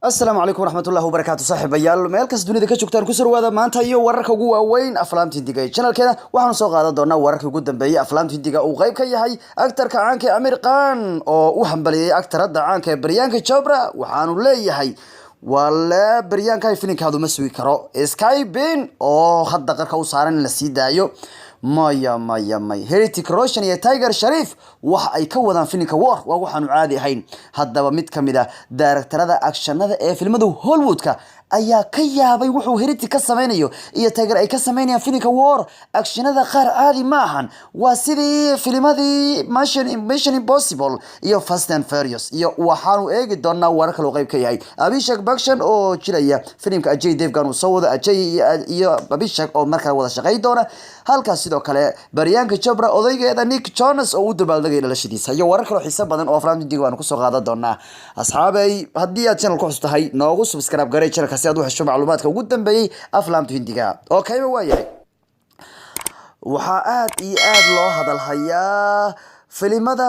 Asalaamu calaykum waraxmatullahi wabarakaatu, saaxiibayaal meel kasta dunida ka joogtaan, ku soo maanta iyo wararka ugu waaweyn aflaamta Hindiga ee channelkeena. Waxaanu soo qaadan doonaa wararkii ugu dambeeyey aflaamta Hindiga, uu qayb ka yahay actorka caanka ee Amir Khan oo u hambaliyey actoradda caanka ee Priyanka Chopra. Waxaanu leeyahay wale Priyanka, filinkaadu ma sugi karo. Skypin oo hadda qarka u saaran in la sii daayo. Maya, maya, maya, Hrithik Roshan iyo Tiger Shroff waxa ay ka wadaan filimka War waa waxaanu caadi ahayn. Haddaba mid ka mid ah directorada actionada ee filmada Hollywoodka ayaa ka yaabay wuxuu Hrithik ka sameynayo iyo Tiger ay ka sameynayaan filimka War. Actionada qaar caadi ma ahan, waa sidii filimadii Mission Impossible iyo Fast and Furious. Iyo waxaanu eegi doonaa warar kale oo qayb ka yahay Abhishek Bachchan oo jilaya filimka Ajay Devgan uu soo wado, Ajay iyo Abhishek oo markaa wada shaqeyn doona halkaas. Sidoo kale Priyanka Chopra, odaygeeda Nick Jonas oo u dabaaldegay dhalashadiisa, iyo warar kaloo xiiso badan oo aflaamta Hindiga waanu kusoo qaadan doonaa. Asxaabay, haddii aad channel ku cusub tahay, noogu subscribe garay channelka si aad u hesho macluumaadka ugu dambeeyey aflaamta Hindiga. Okay ba, waa yahay. Waxaa aad iyo aad loo hadalhayaa filimada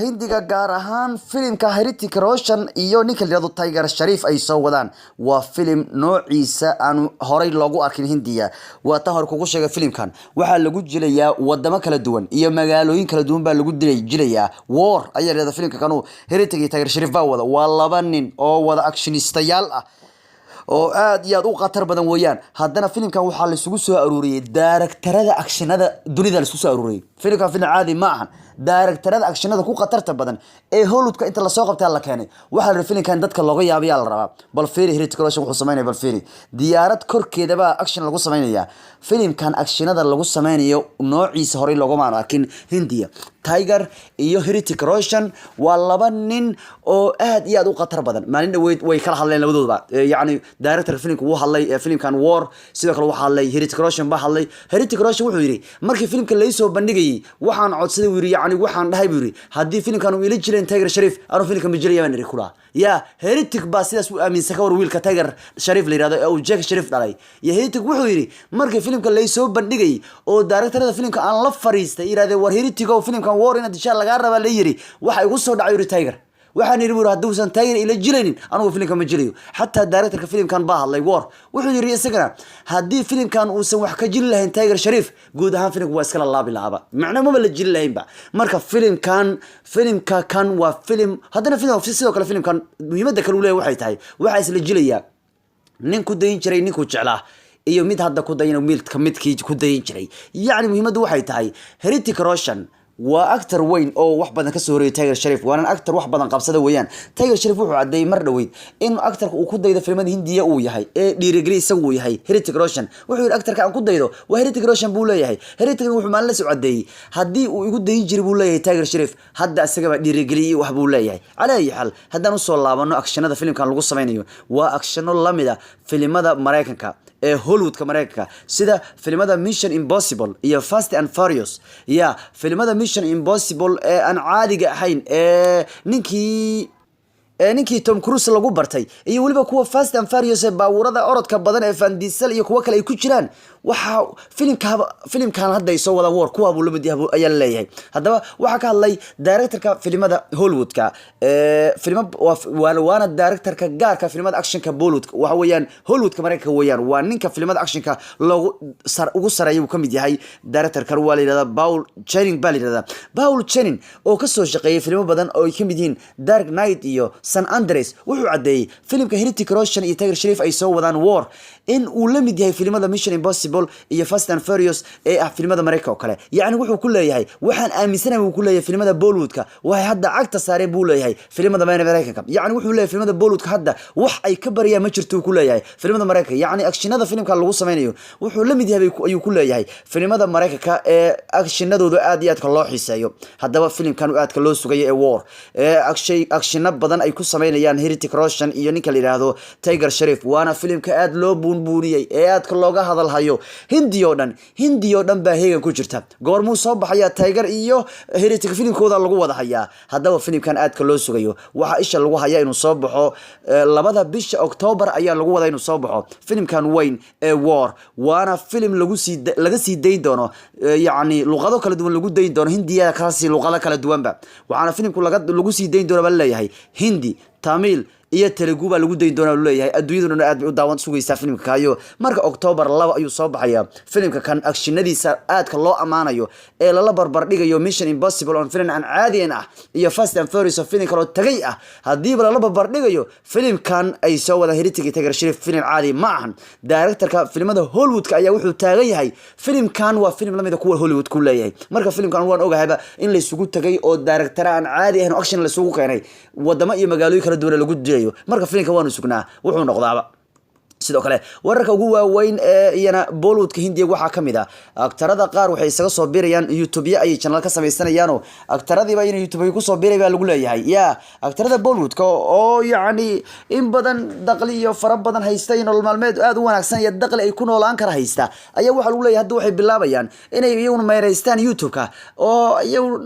Hindiga, gaar ahaan filimka Hrithik Roshan iyo ninka la yihahdo Tiger Shroff ay soo wadaan. Waa filim noociisa aanu horay loogu arkin Hindiya. Waa tan hore kugu sheegay, filimkan waxaa lagu jilayaa wadamo kala duwan iyo magaalooyin kala duwan baa lagu dilay jilayaa. War ayaa la yihahda filimka kanu. Hrithik iyo Tiger Shroff baa wada. Waa laba nin oo wada actionistayaal ah oo aad iyo aad u khatar badan weeyaan. Haddana filimkan waxaa laisugu soo aruuriyey directorada actionada dunida laisku soo aruuriyey. Filimkan filim caadi ma ahan. Directorada actionada ku khatarta badan ee Hollywoodka inta lasoo qabtay la keenay. Waxaa la yidhi filimkan dadka looga yaabayaa la rabaa. Bal fiiri Hrithik Roshan wuxuu sameynaya, bal fiiri, diyaarad korkeedaba action lagu sameynaya. Filimkan actionada lagu sameynayo noociisa horey loogama arkin Hindiya. Tiger iyo Hrithik Roshan waa laba nin oo aad iyo aad u khatar badan. Maalin dhaweyd way kala hadleen labadoodaba. Yacni director filimka wuu hadlay, filimkan War. Sidoo kale waxaa hadlay Hrithik Roshan baa hadlay. Hrithik Roshan wuxuu yidhi, markii filimka laysoo bandhigayay waxaan codsaday, buu yidhi, yacni waxaan dhahay, buu yidhi, haddii filimkan uu ila jileen Tiger Shroff, anuu filimka ma jilaya baan idhi kula ya. Hrithik baa sidaas u aaminsan. Ka war wiilka Tiger Shroff la yihahdo ee uu Jackie Shroff dhalay iyo Hrithik. Wuxuu yidhi, markii filimka laysoo bandhigayay oo directorada filimka aan la fariistay, yidhahdeen, "War Hrithik oo filimkan War inaad dishaa lagaa rabaa," la yidhi, waxa igu soo dhacay, yidhi, Tiger. Waxaan yidhi, buri, hadduusan Tiger ila jilaynin, anugu filimka ma jilayo. Xataa directorka filimkan baa hadlay War. Wuxuu yidhi isagana, haddii filimkan uusan wax ka jili lahayn Tiger Shroff, guud ahaan filimka waa iskala laabi lahaaba, macno maba la jili lahaynba. Marka filimkan, filimka kan waa filim haddana filim. Sidoo kale filimkan muhiimadda kale uu leeyahay waxay tahay, waxaa isla jilayaa nin ku dayin jiray ninkuu jeclaa iyo mid hadda ku dayin midka midkii ku dayin jiray. Yacni muhiimaddu waxay tahay, Hrithik Roshan waa actor weyn oo wax badan kasoo horreeyay Tiger Shroff, waana actor wax badan qabsada weeyaan. Tiger Shroff wuxuu caddeeyey mar dhoweyd in actorka uu ku daydo filimada Hindiya uu yahay ee dhiirigeliya isagu uu yahay Hrithik Roshan. Wuxuu yidhi, actorka aan ku daydo waa Hrithik Roshan buu leeyahay. Hrithik wuxuu maalin la soo caddeeyey, haddii uu igu dayin jiray, buu leeyahay, Tiger Shroff, hadda isagaba dhiirigeliyey wax buu leeyahay. Calaa ayi xaal, haddaan usoo laabano actionada filimkan lagu sameynayo, waa actiono lamid a filimada Maraykanka ee Hollywoodka Maraykanka, sida filimada Mission Impossible iyo Fast and Furious. Ya, filimada Mission Impossible ee aan caadiga ahayn ee ninkii Tom Cruise lagu bartay, iyo weliba kuwa Fast and Furious ee baabuurada orodka badan ee Vin Diesel iyo kuwo kale ay ku jiraan. Waxaa filimkaaba filimkan hadda ay soo wadaan War kuwaa buu lamid yahay ayaa la leeyahay. Haddaba waxaa ka hadlay directorka filimada Hollywoodka ee filima, waana directorka gaarka filimada actionka Bollywood, waxa weeyaan Hollywoodka Maraykanka weeyaan. Waa ninka filimada actionka loogu ugu sareeya uu ka mid yahay. Directorkan waa la yidhahdaa Paul Channing baa la yidhahdaa. Paul Channing oo kasoo shaqeeyay filimo badan oo ay ka mid yihiin Dark Knight iyo San Andreas, wuxuu caddeeyey filimka Hrithik Roshan iyo Tiger Shroff ay soo wadaan War in uu la mid yahay filimada Mission Impossible iyo Fast and Furious ee ah filimada Maraykanka oo kale. Yacni wuxuu ku leeyahay, waxaan aaminsanahay, buu ku leeyahay, filimada Bollywoodka waxay hadda cagta saareen, buu leeyahay, filimada Maraykanka. Yacni wuxuu leeyahay, filimada Bollywoodka hadda wax ay ka barayaan ma jirto, uu ku leeyahay, filimada Maraykanka. Yacni actionada filimka lagu sameynayo wuxuu la mid yahay ayuu ku leeyahay filimada Maraykanka ee actionadooda aad iyo aadka loo xiiseeyo. Haddaba filimkan aadka loo sugayo ee War ee actiono badan ay ku sameynayaan Hrithik Roshan iyo ninka la yidhaahdo Tiger Shroff, waana filimka aad loo buunbuuniyey ee aadka looga hadalhayo. Hindi oo dhan, Hindi oo dhan baa heegan ku jirta. Goormuu soo baxaya Tiger iyo Hrithik filimkooda lagu wada hayaa? Haddaba filimkan aadka loo sugayo waxaa isha lagu hayaa inuu soo baxo 2-da bisha Octoobar ayaa lagu wadaa inuu soo baxo filimkan weyn ee War. Waana filim lagu sii laga sii dayn doono, yacni luqado kala duwan lagu dayn doono, Hindiya kasi luqado kala duwanba. Waxaana filimku lagu sii dayn doono baa laleeyahay Hindi. Tamil iyo Telugu baa lagu dayn doonaa leeyahay. Adduunyaduna aad bay u daawan sugaysaa filimka kaayo. Marka October 2 ayuu soo baxayaa filimka kan, actionadiisa aadka loo ammaanayo ee lala barbar dhigayo Mission Impossible on film aan caadiyan ah iyo Fast and Furious oo filim kaloo tagay ah. Haddiiba lala barbar dhigayo filimkan ay soo wadaan Hrithik iyo Tiger Shroff, filim caadi ma ahan. Directorka filimada Hollywoodka ayaa wuxuu taagan yahay filimkan waa filim lamida kuwa Hollywood ku leeyahay. Marka filimkan waan ogahayba in laysugu tagay oo director aan caadi ahayn oo action laysugu keenay, wadamo iyo magaalooyin kala duwan lagu dilayo. Marka filimka waanu sugnaa wuxuu noqdaaba. Sidoo kale wararka ugu waaweyn ee iyana Bollywoodka Hindiya waxaa kamid ah, aktarada qaar waxay isaga soo birayaan YouTube ayay channel ka samaysanayaanoo aktaradiiba ina YouTube kusoo biray baa lagu leeyahay. Ya aktarada Bollywoodka oo yacni in badan daqli iyo fara badan haysta iyo nolol maalmeed aada u wanaagsan iyo daqli ay ku noolaan kara haysta, ayaa waxaa lagu leeyahay hadda waxay bilaabayaan inay iyaguna meeraystaan YouTube-ka, oo iyagu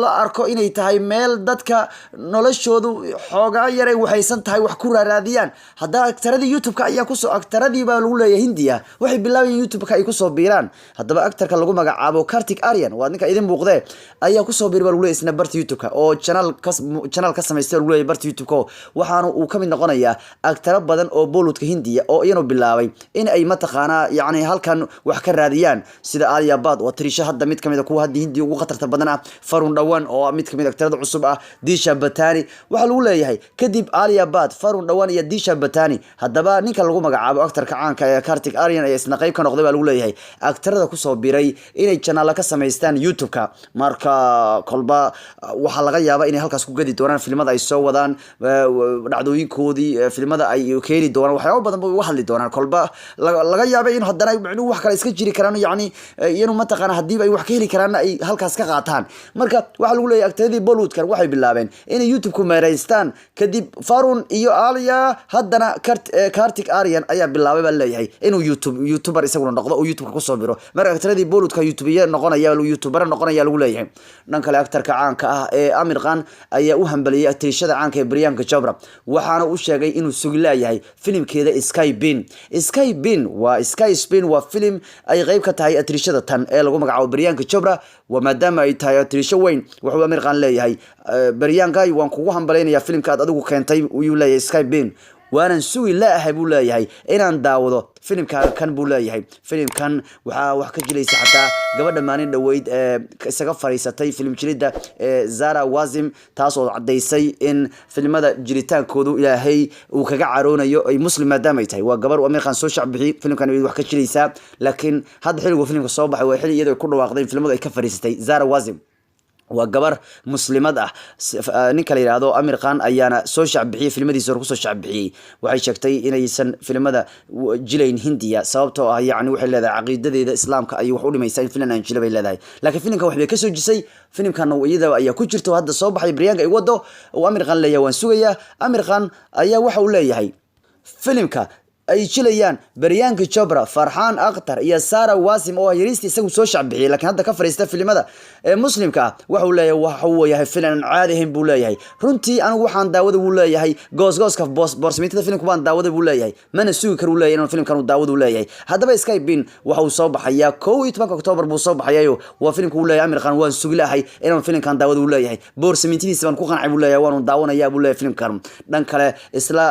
la arko inay tahay meel dadka noloshoodu xoogaa yaray waxaysan tahay wax ku raaraadiyaan. Hadda aktaradii YouTube-ka ayaa kusoo, aktaradii baa lagu leeyahay Hindiya waxay bilaabayaan YouTube-ka ay kusoo biiraan. Haddaba actorka lagu magacaabo Kartik Aaryan, waa ninka idin muuqdee, ayaa kusoo biiray baa lagu leeyahay isna barta YouTube-ka oo channel ka samaystay lagu leeyahay barta YouTube-ka. Waxaana uu kamid noqonayaa actaro badan oo Bollywoodka Hindiya oo iyanu bilaabay in ay mataqaanaa yacni halkan wax ka raadiyaan, sida Alia Bhatt oo Trisha hadda mid kamid a kuwa hadda Hindiya ugu khatarta badan ah, Varun Dhawan oo mid kamid actarada cusub ah, Disha Patani. Waxaa lagu leeyahay kadib Alia Bhatt, Varun Dhawan iyo Disha Patani, haddaba ninka lagu magacaabo actarka caanka ee Kartik Aaryan ayaa isna qayb ka noqday baa lagu leeyahay actarada kusoo biray inay channelo ka samaystaan YouTube-ka. Marka kolba waxaa laga yaabaa inay halkaas ku gadi doonaan filimada ay soo wadaan, dhacdooyinkoodii, filimada ay keeni doonaan, waxyaaba badan bay uga hadli doonaan. Kolba laga yaabay in haddana micnuhu wax kale iska jiri karaan, yacni iyanu mataqaana hadiiba ay wax ka heli karaanna ay halkaas ka qaataan. Marka waxaa lagu leeyahay actaradii Bollywoodkan waxay bilaabeen inay YouTube ku meeraystaan kadib Varun iyo Alia. Haddana Kartik Aaryan ayaa bilaabay baa leeyahay inuu YouTube YouTuber isaguna noqdo oo YouTube-ka kusoo biro. Marka actaradii Bollywoodka YouTube noqonaya, YouTuber noqonaya lagu leeyahay. Dhan kale, actarka caanka ah ee Amir Khan ayaa u hambaliyay actrishada caanka ee Priyanka Chopra, waxaana u sheegay inuu sugi leeyahay filimkeeda Sky Bin. Sky Bin waa Sky Spin, waa filim ay qayb ka tahay actrishada tan ee lagu magacaabo Priyanka Chopra. Waa maadaama ay tahay actrisho weyn, wuxuu Amir Khan leeyahay, "Priyanka, waan kugu hambalaynayaa filimka aad adigu keentay," uyuu leeyahay, "Sky Bin. Waanan sugi laahay," buu leeyahay, "inaan daawado filimkaaga kan," buu leeyahay. Filimkan waxaa wax ka jilaysa xataa gabadha maalin dhoweyd ee isaga fadhiisatay filim jilidda ee Zara Wasim, taas oo caddaysay in filimada jiritaankoodu Ilaahay uu kaga caroonayo, ay Muslim maadaama ay tahay. Waa gabar uu Amir Khan soo shacbixiyey, filimkan ay wax ka jilaysaa. Laakiin hadda xilligu filimka soo baxay waa xilli iyadoo ay ku dhawaaqday in filimadu ay ka fadhiisatay. Zara Wasim waa gabar Muslimad ah. Ninka la yidhaahdo Amir Khan ayaana soo shacbixiyey, filmadiisa hore kusoo shacbixiyey. Waxay sheegtay inaysan filimada jilayn Hindiya, sababtoo ah yacni waxay leedahay caqiidadeeda Islaamka ayay wax u dhimaysaa in filim aan jila bay leedahay. Laakiin filimkan waxbay kasoo jisay, filimkan iyada ayaa ku jirta oo hadda soo baxay, Priyanka ay wado, uu Amir Khan leeyahay waan sugayaa. Amir Khan ayaa waxa uu leeyahay filimka ay jilayaan Priyanka Chopra, Farxaan Akhtar iyo Sara Wasim, oo yariistii isagu soo shacbixiyey laakiin hadda ka fadhiista filimada ee Muslimka ah, waxa uu leeyahay waxa uu yahay filim aan caadi ahayn buu leeyahay. "Runtii anigu waxaan daawada," buu leeyahay, "goosgooska boorsamiintada filimka baan daawada," buu leeyahay. "Mana sugi kar," uu leeyahay, inuu filimkan uu daawada uu leeyahay. Haddaba Sky Bin waxa uu soo baxayaa 11-ka October buu soo baxayayo. Waa filimka uu leeyahay Amir Khan, "Waan sugi lahay inaan filimkan daawada," uu leeyahay. "Boorsamiintadiisa baan ku qancay," buu leeyahay, "waanu daawanayaa," buu leeyahay filimkan. Dhan kale, isla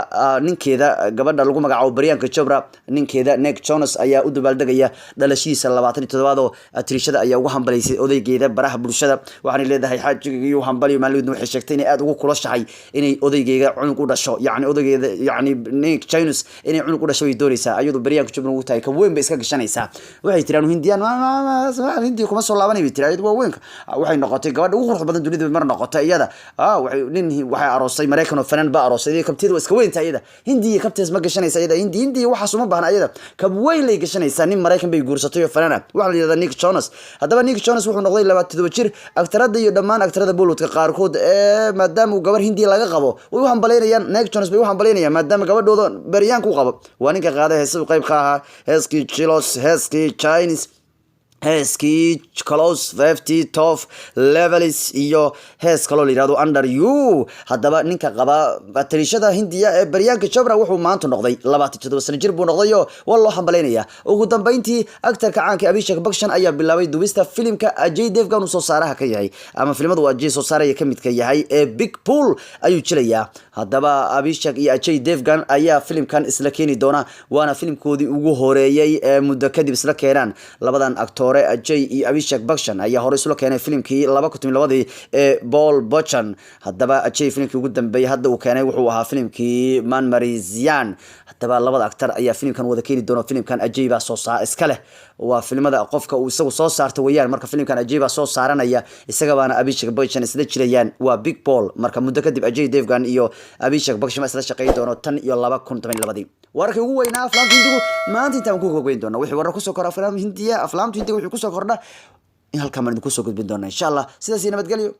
ninkeeda, gabadha lagu magacaabo Priyanka Chopra, ninkeeda Nick Jonas ayaa u dabaaldegaya dhalashihiisa 27aad, oo atriishada ayaa ugu hambalaysay odaygeeda baraha bulshada. Waxaanay leedahay, "Xaajigii u hambaliyo." Maalin waxay sheegtay inay aada ugu kulashahay inay odaygeyga cunug u dhasho, yacni odaygeeda, yacni Nick Jonas, inay cunug u dhasho way doonaysaa. Ayadu Priyanka Chopra ugu tahay ka weyn bay iska gashanaysaa. Waxay tiri, "Anu Hindiyaan Hindiya kuma soo laabanay," bay tiri. Ayadu waa weynka, waxay noqotay gabadha ugu quruxda badan dunida mar noqotay iyada. Waxay nin waxay aroosay Maraykan oo fanaan ba aroosay. Iyada kabteeda waa iska weynta, iyada Hindiya kabtees ma gashanaysa. Iyada Hindi Hindiya waxaas uma baahna, iyada kab weyn lay gashanaysaa. Nin Maraykan bay guursatay oo fanaan ah, waxaa la yidhahdaa Nick Jonas. Haddaba Nick Jonas wuxuu noqday 27 jir. Aktarada iyo dhammaan aktarada Bollywoodka qaarkood ee maadaama uu gabar Hindiya laga qabo way u hambalaynayaan. Nick Jonas bay u hambalaynayaan maadaama gabadhooda Priyanka u qabo. Waa ninka qaaday heesadu qayb ka ahaa heeskii Chillos, heeskii Chinese. Heeskii Close 50, Tough Levels iyo hees kaloo la yihahdo Under You. Haddaba ninka qaba atariishada Hindiya ee Priyanka Chopra wuxuu maanta noqday 27 sano jir buu noqdayo, waa loo hambalaynayaa. Ugu dambeyntii, actorka caanka Abhishek Bachchan ayaa bilaabay dubista filimka Ajay Devgan uu soo saaraha ka yahay, ama filimada uu Ajay soo saaraya ka midka yahay ee Big Bull ayuu jilayaa. Haddaba Abhishek iyo Ajay Devgan ayaa filimkan isla keeni doona, waana filimkoodii ugu horeeyey ee muddo kadib isla keenaan labadan actore. Ajay iyo Abhishek Bachchan ayaa hore isla keenay filimkii 2012-dii ee Bol Bachchan. Haddaba Ajay filimkii ugu dambeeyey hadda uu keenay wuxuu ahaa filimkii Manmarziyaan. Haddaba labada actor ayaa filimkan wada keeni doona. Filimkan Ajay baa soo saar iska leh, waa filimada qofka uu isagu soo saarto weeyaan. Marka filimkan Ajay baa soo saaranaya, isaga baana Abhishek Bachchan isla jirayaan, waa Big Bull. Marka muddo kadib Ajay Devgan iyo Abhishek Bachchan ma isla shaqeyn doono tan iyo 2012-dii. Wararkii ugu weynaa aflaamta Hindigu maanta intaan ku gogeyn doona. Wixii warar kusoo kordha aflaam Hindiya, aflaamta Hindiga wixii kusoo kordha in halkaan baan idinku soo gudbin doona, insha Allah. Sidaas iyo nabadgelyo.